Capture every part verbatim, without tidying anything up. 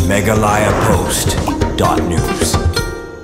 Meghalaya Post dot news.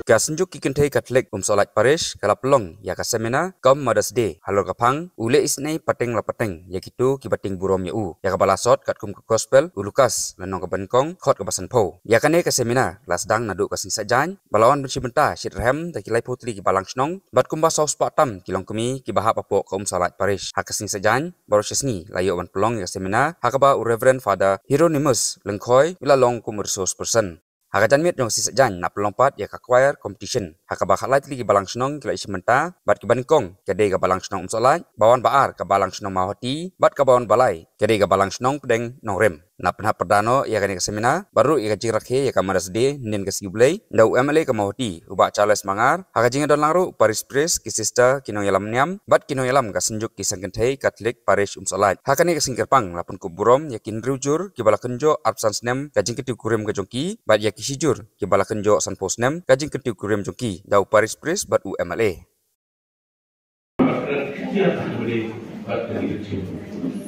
Ka Synjuk ki Kynthei Katholik Umsohlait Parish ka la pynlong ïa ka seminar kum Mother's Day halor ka phang U leh isynei pateng la pateng ïa kito kiba tieng burom ïa u, ïa kaba la sot katkum ka Gospel u Lukas lynnong kaba nyngkong dkhot kaba sanphew. Ïa kane ka seminar la sdang naduh ka Sngi Saitjaiñ, ba la wan ban shim bynta shitrhem da ki laiphew tylli ki balang shnong bad kumba saw spah tam ki longkmie kiba hap hapoh ka Umsohlait Parish. Ha ka Sngi Saitjaiñ baroh shi sngi la ïoh ban pynlong ïa ka seminar ha kaba u Reverend Father Hieronymus Lyngkhoi u la long kum u resource person. Ha ka janmiet jong ka Sngi Saitjaiñ la pynlong pat ïa ka choir competition ha kaba khatlai tylli ki balang shnong ki la ïashim bynta bad kiba nyngkong ka dei ka balang shnong Umsohlait, ba wan ba ar ka balang shnong Mawhati bad kaba wan ba lai ka dei ka balang shnong Pdeng Nongrim. La pynhap pyrda noh ïa kane ka seminar bad ruh ïa ka jingrakhe ïa ka Mother's Day hynnin ka sngi Blei da u M L A ka Mawhati u Bah Charles Marngar. Ha ka jingdon lang ruh u Parish Priest, ki sister, ki nongïalam niam bad ki nongïalam ka Synjuk ki Seng Kynthei Katholik Parish Umsohlait. Ha kane ka sngi kyrpang la pynkup burom ïa ki hynriew jur kiba la kynjoh arphew san snem ka jingkyntiew kurim ka jong ki bad ïa ki shijur kiba la kynjoh sanphew snem ka jingkyntiew kurim jong ki da u Parish Priest bad u M L A.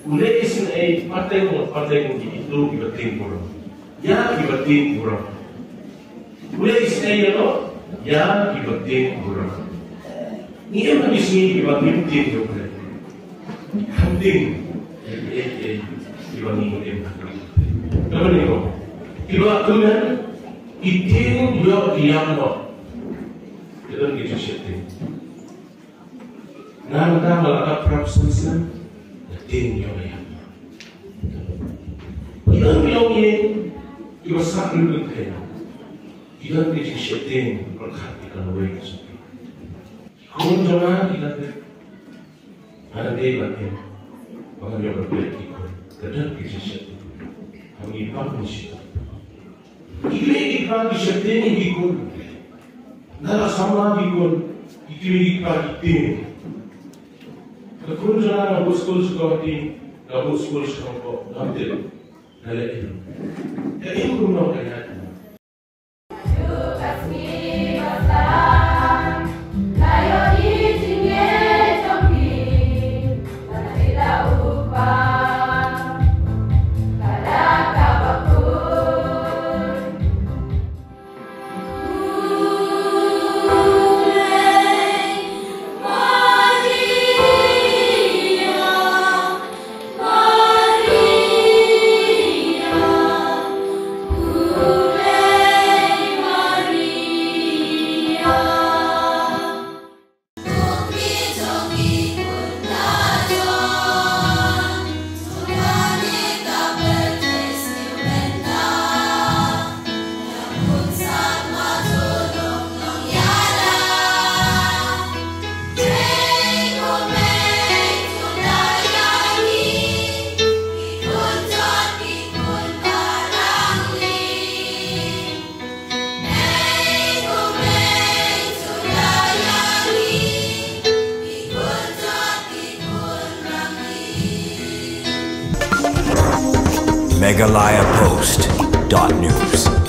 U leh isynei pateng la pateng ïa kito kiba tieng burom. Ïa kiba tieng burom. U leh isynei ïa no, ïa kiba tieng burom. Ngi im ha ki sngi kiba ngim tieng ïa u Blei. Kham tieng ïa kiei kiei kiba ngi im. Namar ngi ko kiba ïoh kmen, ki tieng ïoh ki ïam noh. Ki don ki jingsheptieng. Nga mynta nga la dap phra phew san snem, nga tieng ïoh ïa. Ki don ki longïing kiba sah lut kynthei. Ki don ki jingsheptieng pyrkhat ïa ka lawei ka sutoi. Ki khun jong nga ki don ki, nga dei ban tieng ba ngan ïoh ban peit ki khun. Ka don ki jingsheptieng. Ngi pang ngi sheptieng. Ki kmie ki kpa ki sheptieng ïa ki khun. Nga la samla ki khun, ki kmie ki kpa ki tieng. Ka khun jong nga ka buh skul sha Guwahati, ka buh skul sha Nongpoh, ngam tip. Nga leh im. Ka im kumno ka ïaid. Meghalaya Post dot news.